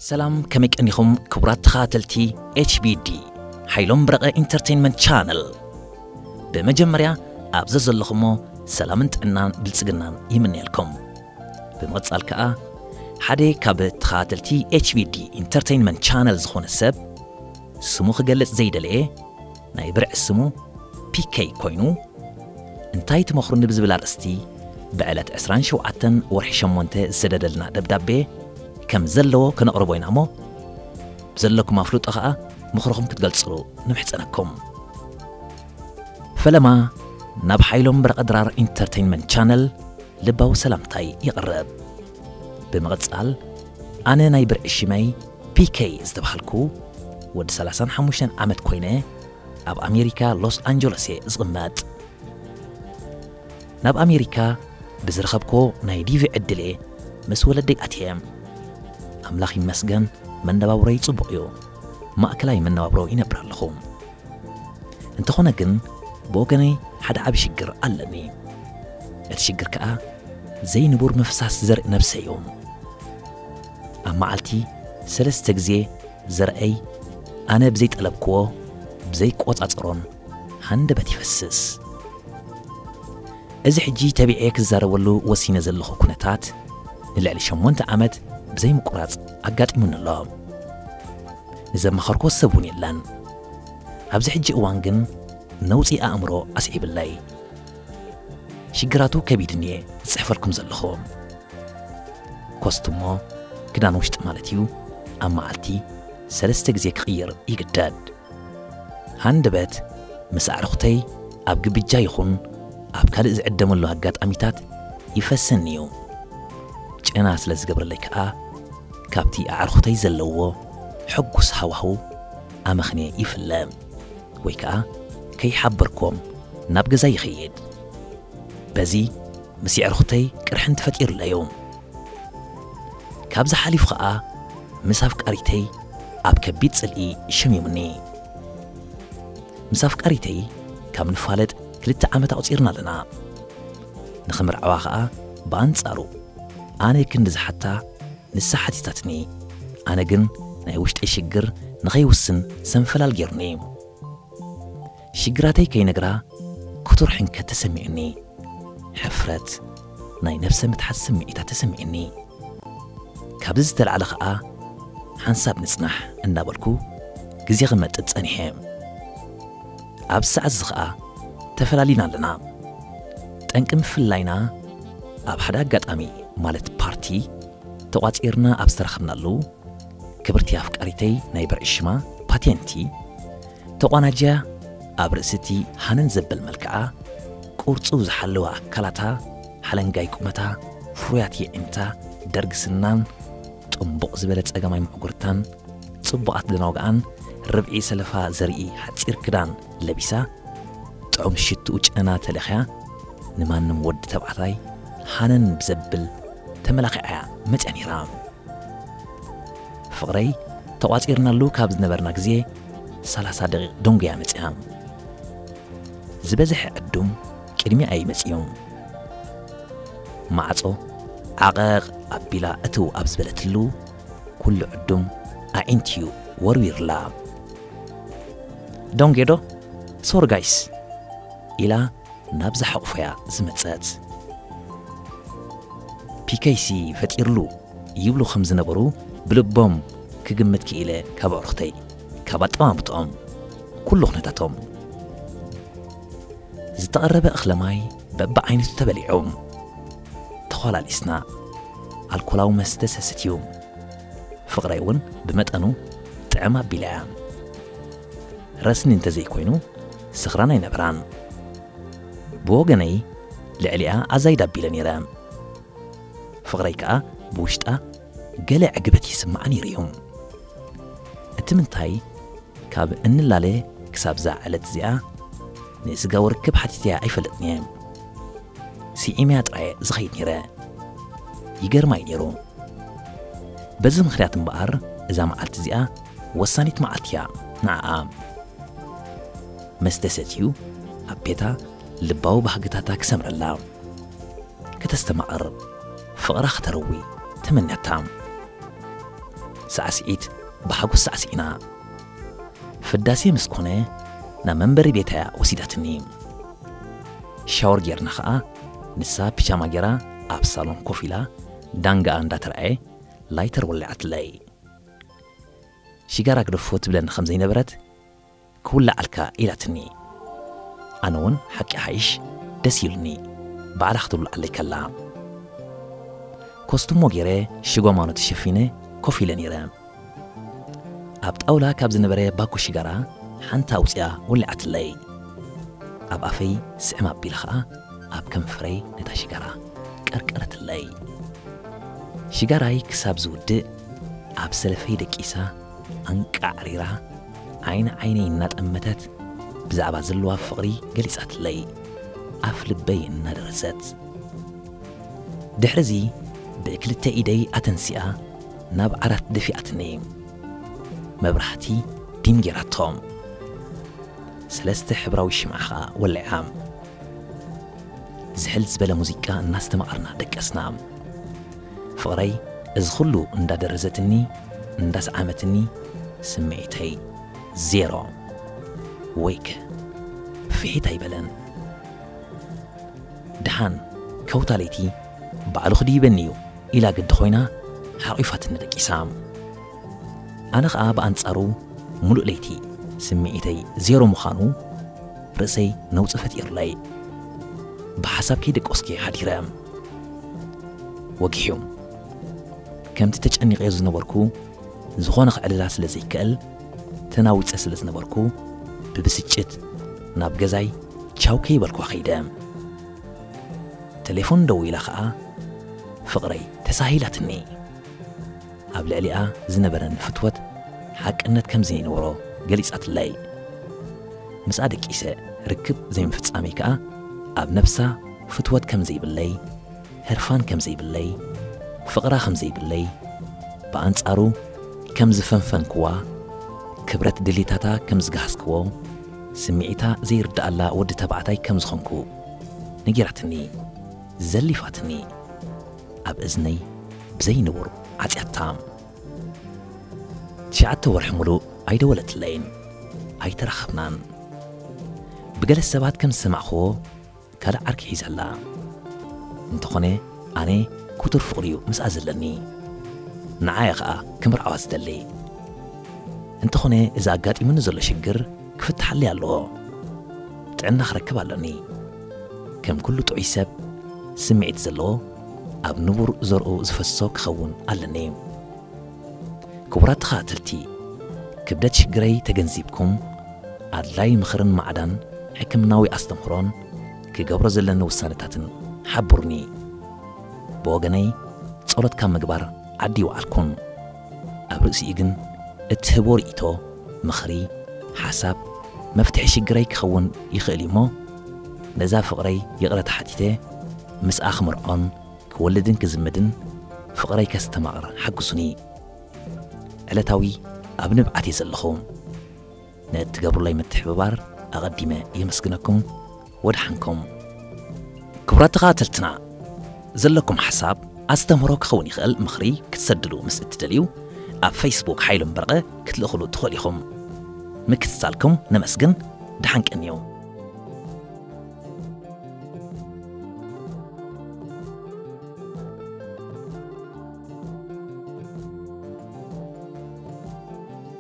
ሰላም፣ ከመይ ቀኒኹም ክቡራት ተኸታተልቲ ኤች ቢ ዲ ሓይሎም ብረቐ ኢንተርቴይንመንት ቻነል? ብመጀመርያ ኣብዚ ዘለኹሞ ሰላምን ጥዕናን ብልጽግናን ይምነየልኩም። ብምቕጻል ከኣ ሓደ ካብ ተኸታተልቲ ኤች ቢ ዲ ኢንተርቴይንመንት ቻነል ዝኾነ ሰብ ስሙ ክገልጽ ዘይደለየ ናይ ብርዒ ስሙ ፒ ኬ ኮይኑ እንታይ ትመኽሩኒ ብዝብል ኣርእስቲ ብዕለት ዕስራን ሸውዓተን ወርሒ ሸሞንተ ዝሰደደልና ደብዳቤ ከም ዘለዎ ከነቕርቦ ኢና እሞ ብዘለኩም ኣፍልጦ ኸኣ ምኽርኹም ክትገልጽሉ ንምሕጸነኩም። ፈለማ ናብ ሓይሎም ብረቐ ድራር ኢንተርቴይንመንት ቻነል ልባዊ ሰላምታይ የቕርብ። ብምቕጻል ኣነ ናይ ብርዒ ሽመይ ፒ ኬ ዝተባህልኩ ወዲ ሰላሳን ሓሙሽተን ዓመት ኮይነ ኣብ ኣሜሪካ ሎስ ኣንጀለስ እየ ዝቕመጥ። ናብ ኣሜሪካ ብዝረኸብኮ ናይ ዲቪ ዕድል እየ ምስ ወለደይ ኣትየ። ኣምላኽ ይመስገን መነባብሮይ ጽቡቕ እዩ። ማእከላይ መነባብሮ ይነብር ኣለኹ። እንተኾነ ግን ብወገነይ ሓደ ዓቢ ሽግር ኣለኒ። እቲ ሽግር ከኣ ዘይንቡር ምፍሳስ ዘርኢ ነብሰይ እዩ። ኣብ መዓልቲ ሰለስተ ግዜ ዘርአይ ኣነ ብዘይጠለብክዎ ብዘይቆጻጸሮን ሃንደበት ይፈስስ። እዚ ሕጂ ተቢዐ ክዛረበሉ ወሲነ ዘለኹ ኩነታት ንልዕሊ ሸሞንተ ዓመት ብዘይምቁራጽ ኣጋጢሙኒ ኣሎ። ንዘማኸርኮ ሰብ እውን የለን። ኣብዚ ሕጂ እዋን ግን ነውጺ ኣእምሮ ኣስዒብለይ። ሽግራቱ ከቢድን እየ ዝጽሕፈልኩም ዘለኹ። ኮስትሞ ክዳን ውሽጢ ማለት እዩ ኣብ መዓልቲ ሰለስተ ግዜ ክቕይር ይግደድ። ሃንደበት ምስ ኣዕርኹተይ ኣብ ግብጃ ይኹን ኣብ ካልእ ዝዕደመሉ ኣጋጣሚታት ይፈሰኒ እዩ። ጨና ስለ ዝገብረለይ ከኣ ካብቲ ኣዕርኹተይ ዘለዎ ሕጉስ ሃዋህው ኣመኽንየ ይፍለ ወይ ከኣ ከይሓበርኮም ናብ ገዛ ይኸይድ። በዚ ምስ የዕርኹተይ ቅርሕንቲ ፈጢሩለይ እዩ። ካብዚ ሓሊፉ ኸኣ ምስ ኣፍቃሪተይ ኣብ ከቢድ ጽልኢ ሸሚሙኒ። ምስ ኣፍቃሪተይ ካብ ንፋለጥ ክልተ ዓመት ኣቑጺርና ኣለና። ንኽምርዓዋ ኸኣ ብኣንጻሩ ኣነ ክንዲ ዝሓታ ንሳ ሓቲታትኒ። ኣነ ግን ናይ ውሽጠይ ሽግር ንኸይውስን ሰንፈላል ጌሩኒ። ሽግራተይ ከይነግራ ክቱር ሕንከት ተሰሚዑኒ። ሕፍረት፣ ናይ ነብሰ ምትሓት ስምዒታት ተሰሚዑኒ። ካብዚ ዝተላዕለ ኸኣ ሓንሳብ ንጽናሕ እንዳበልኩ ግዜ ክመጥጥ ጸኒሐ። ኣብዚ ሰዓት እዚ ኸኣ ተፈላሊና ኣለና። ጠንቂ ምፍልላይና ኣብ ሓደ ኣጋጣሚ ማለት ፓርቲ ተቋጺርና ኣብ ዝተረኸብናሉ ክብርቲ ኣፍቃሪተይ ናይ ብርዒ ሽማ ፓቴንቲ ተቋናጅያ ኣብ ርእሲ እቲ ሃነን ዘብል መልክዓ ቅርጹ ዝሓለወ ኣካላታ ሓለንጋይ ቁመታ ፍሩያት የዒንታ ደርጊ ስናን ጥንቡቕ ዝበለ ጸጋማይ ምዕጉርታን ጽቡቓት ደናውግኣን ርብዒ ሰለፋ ዘርኢ ሓጺር ክዳን ለቢሳ ጥዑም ሽትኡ ጨና ተለኽያ ንማንም ወዲ ተባዕታይ ሃነን ብዘብል ተመላኺዓ እያ መጽያ ነይራ። ፍቕረይ ተቋጺርናሉ ካብ ዝነበርና ግዜ ሰላሳ ደቂቕ ደንጉያ መጽያ። ዝበዝሐ ዕዱም ቅድሚኣ እዩ መጽዩ። ማዕጾ ዓቐቕ ኣቢላ እትው ኣብ ዝበለትሉ ኩሉ ዕዱም ኣዒንቲ'ዩ ወርዊርላ። ደንጉየ ዶ? ሶሪ ጋይስ ኢላ ናብዛ ሕቑፎ'ያ ዝመጸት። ፒ ኬ ሲ ፈጢርሉ ይብሉ ከም ዝነበሩ ብልቦም ክግምት ክኢለ ካብ ኣዕሩኽተይ፣ ካብ ኣጠማምትኦም፣ ኩሉ ኩነታቶም። ዝተቐረበ እኽለ ማይ በብዓይነቱ ተበሊዑ። ተኾላሊስና። ኣልኮላዊ መስተ ሰስትዩ። ፍቕረይ እውን ብመጠኑ ጥዕም ኣቢላ እያ። ረስኒ እንተዘይኮይኑ ስኽራን ኣይነበራን። ብወገነይ ልዕሊኣ ኣዛይድ ኣቢለ ነይረ። ፍቕረይ ከኣ ብውሽጣ ገለ ዕግበት ይስምዓ ነይሩ እዩ። እቲ ምንታይ ካብ እንላለ ክሳብ እዛ ዕለት እዚኣ ንስጋዊ ርክብ ሓቲተያ ኣይፈልጥን እየ። ስዒመያ ጥራየ ዝኸይድ ነይረ። ይገርማ እዩ ነይሩ። በዚ ምኽንያት እምበኣር እዛ መዓልቲ እዚኣ ወሳኒት መዓልቲ እያ ንዓኣ። መስተ ሰትዩ ኣብ ቤታ ልባዊ ባህግታታ ክሰምረላ፣ ከተስተማቕር፣ ፍቕራ ክተርዊ ተመንያታ። ሳዕስዒት ብሓጎስ ሳዕሲዕና። ፍዳሴ ምስ ኮነ ናብ መንበሪ ቤታ እያ ወሲዳትኒ። ሻወር ጌርና ኸኣ ንሳ ፒጃማ ጌራ ኣብ ሳሎን ኮፍ ኢላ ዳንጋኣ እንዳተራእየ ላይተር ወሊዓትለይ። ሽጋራ ግደፎ ትብለኒ ከም ዘይነበረት ክውልዓልካ ኢላትኒ። ኣነ እውን ሓቂ ሓይሽ ደስ ኢሉኒ ባዕላ ክትውልዓለይ ከላ። ኮስትሞ ገይረ ሽጎማኖ ተሸፊነ ኮፍ ኢለ ነይረ። ኣብ ጣውላ ካብ ዝነበረ ባኮ ሽጋራ ሓንቲ ኣውፅያ ወሊዓትለይ። ኣብ ኣፈይ ስዕም ኣቢላ ኸዓ ኣብ ከንፈረይ ነታ ሽጋራ ቀርቀረትለይ። ሽጋራይ ክሳብ ዝውድእ ኣብ ሰለፈይ ደቂሳ ኣንቃዕሪራ ዓይኒ ዓይነይ እናጠመተት ብዛዕባ ዘለዋ ፍቕሪ ገሊጻትለይ ኣፍ ልበይ እናደረሰት። ድሕርዚ ብክልተ ኢደይ ኣተንሲኣ ናብ ዓራት ደፊኣትኒ። መብራህቲ ዲም ጌራቶም። ሰለስተ ሕብራዊ ሽምዓ ኸኣ ወሊዓ። ዝሕል ዝበለ ሙዚቃ እናስተማቐርና ደቀስና። ፍቕረይ እዚ ኹሉ እንዳደረዘትኒ እንዳሰዓመትኒ ስምዒተይ ዜሮ። ወይከ ፍሒት ኣይበለን። ደሓን ከውታ ለይቲ ባዕሉ ክድይበኒ እዩ ኢላ ግዲ ኮይና ሓቒፋትኒ ደቂሳ። ኣነ ኸኣ ብኣንጻሩ ሙሉእ ለይቲ ስምዒተይ ዜሮ ምዃኑ ርእሰይ ነውጺ ፈጢሩለይ። ብሓሳብ ከይደቆስኪ ሓዲረ። ወጊሑ። ከምቲ ተጨኒቐዮ ዝነበርኩ ዝኾነ ክዕልላ ስለ ዘይክእል ተናዊጸ ስለ ዝነበርኩ ብብስጭት ናብ ገዛይ ቻው ከይበልኳ ከይደ። ቴሌፎን ደዊላ ኸኣ ፍቕረይ ተሳሂላትኒ። ኣብ ልዕሊኣ ዝነበረኒ ፍትወት ሓቅነት ከም ዘይነበሮ ገሊጻትለይ። ምስኣ ደቂሰ ርክብ ዘይምፍጻመይ ከኣ ኣብ ነብሳ ፍትወት ከም ዘይብለይ፣ ህርፋን ከም ዘይብለይ፣ ፍቕራ ከም ዘይብለይ፣ ብኣንጻሩ ከም ዝፈንፈንክዋ፣ ክብረት ድሌታታ ከም ዝገሃስክዎ፣ ስምዒታ ዘይርድኣላ ወዲ ተባዕታይ ከም ዝኾንኩ ነጊራትኒ፣ ዘሊፋትኒ። ኣብ እዝነይ ብዘይ ንቡር ዓጽያታ። ትሽዓተ ወርሒ ሙሉእ ኣይደወለትለይን፣ ኣይተራኸብናን። ብገለ ሰባት ከም ዝሰማዕኽዎ ካልእ ዓርኪ ሒዛላ። እንተኾነ ኣነ ክቱር ፍቕሪ እዩ ምስኣ ዘለኒ። ንዓያ ኸኣ ክምርዓዋ ዝደሊ። እንተኾነ እዚ ኣጋጢሙኒ ዘሎ ሽግር ክፍትሓለይ ኣለዎ። ጥዕና ክረክብ ኣለኒ። ከም ኩሉ ጥዑይ ሰብ ስምዒት ዘለዎ ኣብ ንቡር ዘርኡ ዝፈስሶ ክኸውን ኣለኒ። ክቡራት ተኸታተልቲ፣ ክብደት ሽግረይ ተገንዚብኩም ኣድላይ ምኽርን ማዕዳን ሕክምናዊ ኣስተምህሮን ክገብሮ ዘለኒ ውሳነታትን ሓብሩኒ። ብወገነይ ጸሎት ካብ ምግባር ዓዲ ይውዓልኩን። ኣብ ርእሲኡ ግን እትህቦ ርእይቶ፣ ምኽሪ፣ ሓሳብ፣ መፍትሒ ሽግረይ ክኸውን ይኽእል እዩ እሞ ነዛ ፍቕረይ ይቕረታ ሓቲተ ምስኣ ክምርዖን ክወልድን ክዝምድን ፍቕረይ ከስተማቕር ሓግዙኒ። ዕለታዊ ኣብ ንብዓት እየ ዘለኹ። ንእትገብሩለይ ምትሕብባር ኣቐዲመ የመስግነኩም። ወድሓንኩም። ክቡራት ተኸታተልትና፣ ዘለኩም ሓሳብ ኣስተምህሮ ክኸውን ይኽእል ምኽሪ ክትሰድሉ ምስ እትደልዩ፣ ኣብ ፌስቡክ ሓይሎም በርቐ ክትልእኹሉ ትኽእሉ ኢኹም። ምክትታልኩም ነመስግን። ደሓን ቀንዩ።